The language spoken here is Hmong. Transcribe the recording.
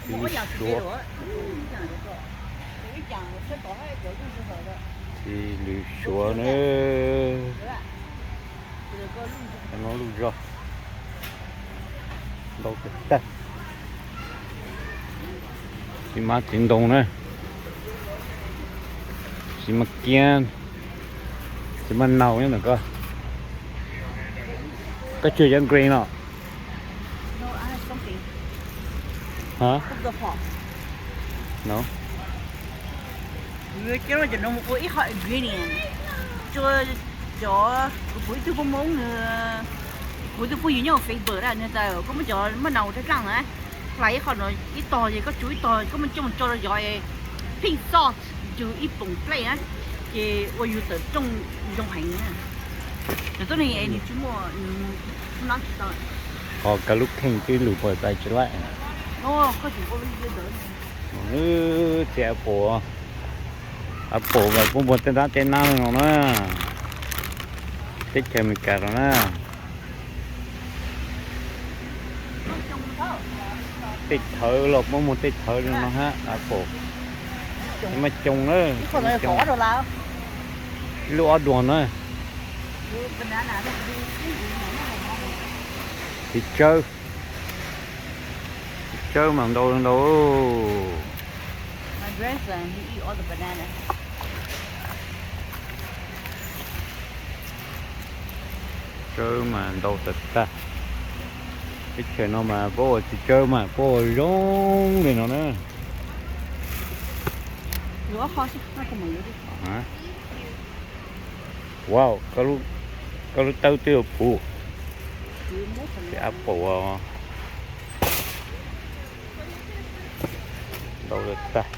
Txiv lws suav. Txiv lws suav na. Cov no lub zog ntau tag tag. Txiv mab txiv ntoo na. Txiv mab kiab, txiv mab nau nyob ntawm ko. Koj tshuav cov green no? Cov no ua ib qho ingredient. Cov, kuv pom ib tug phooj ywg, kuv tus phooj ywg nyob Facebook na, nws tias koj muab cov mab nau rau dlaaj na, hlais ib qho no ib tog, ces koj tsuav ib tog koj muab coj mus tso rau cov pink sauce, tus ib poom plate na, ces ua yus tawm rooj zoo heev na. Cov tuab neeg es nws tsis muaj, nws nab tsis tau. Qhov koj lub kheej twb lug puas txais tsis laij. Txiv apple, apple mas puab muag tej nrab tej nab no na. Teb chaws Amelikas no na. Tej thawv los puab muag tej thawv no hab, apple. Maj coos na, ib lub ob duas na. Txiv tsawb, txiv tsawb mas ntau ntau. Tsawb mas ntau tag tag. Teb chaws no mas puab ua txiv tsawb mas puab ua zoo li no na. Wow, koj lub tawb twb yuav puv. Txiv apple, ntau tag tag.